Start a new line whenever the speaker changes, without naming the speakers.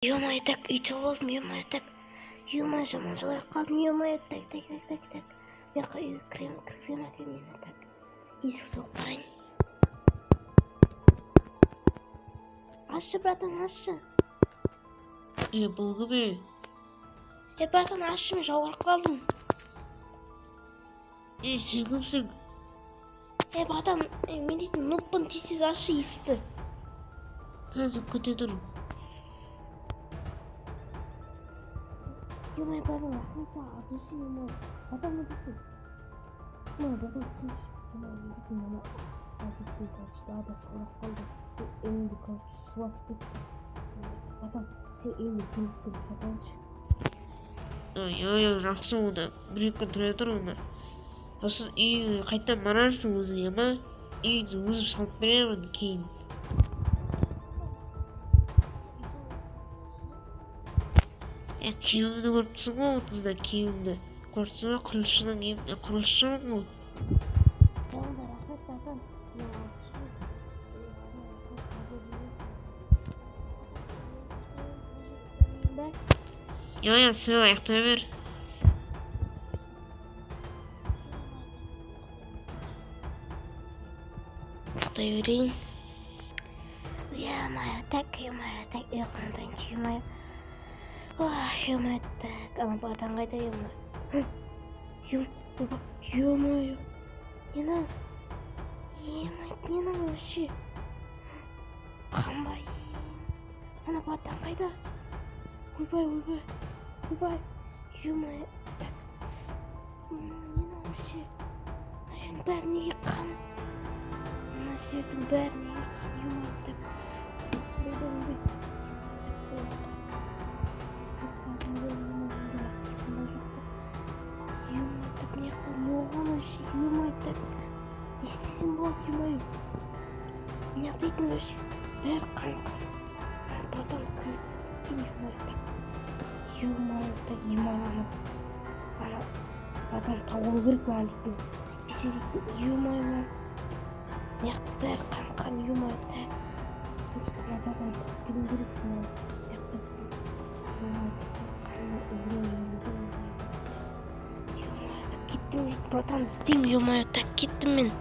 Ё-моё, так, үй тауып алдым, ё-моё, так. Ё-моё, жаман жаурап қалдым, ё-моё, так, так, так, так, так. Мен үйге кіремін, кіргізе ма екен мені, так. Есік соғып барайын. Ашшы, братан, ашшы.
Е, бұл кім е?
Е, братан, ашшы, мен жаурап қалдым.
Е, сен кімсің?
Е, братан, мен дейтін нубпын, тез-тез ашшы есікті.
Қазір күте тұр.
Ё-моё, братан, рахмет саған, от души, ё-моё. Братан, мен дейтін. Ё-моё, братан, түсінші. Ё-моё, мен дейтін мына әдетте, короче, далада жаурап қалдым. Үйімді, короче, су басып кетті. Братан, сен үйіңде бір екі күн тұра тұрайыншы.
Ой, ой, ой, жақсы онда. Бір екі күн тұра тұр онда. Сосын үйіңе қайтадан барарсың өзің, иә ма? Үйіңді өзім салып беремін кейін. Е, киімімді көріп тұрсың ғой, 30-да киімімді. Көріп тұрсың ба, құрылысшының киім, құрылысшымын ғой.
Е, онда рахмет, братан. Мен от души. Ба?
Иә, иә, смело аяқтай бер.
Ұйықтай берейін. Ё-моё, так, ё-моё, так, ұйқымдайыншы, ё-моё. Ой, ё-моё, так, ана братан қайда, ё-моё. Ё-моё, не мынау? Ё-моё, не мынау вообще? Қанбай. Ана братан қайда? Ойбай, ойбай, ойбай, ё-моё, так. Не мынау вообще? Мына жердің бәрі неге қан? Мына жердің бәрі неге қан? Ё-моё, так. Ойбай, ойбай. Ё-моё, так, мына жақта не болған вообще? Ё-моё, так. Не істесем болады, ё-моё? Мына жақта дейтін вообще бәрі қан, қан. Ана братанды кім істеп кеткен, ё-моё, так. Ё-моё, так, ё-моё, ана ана братанды тауып алу керек маған дейтін. Әйтпесе дейтін, ё-моё, мына жақта бәрі қан, қан, ё-моё, так. Ана братанды тауып келу керек маған. Мына жақта дейтін, ё-моё, қанның ізімен жүрді. Ё-моё, так, кеттім дейтін, братанды іздеймін, ё-моё, так, кеттім мен.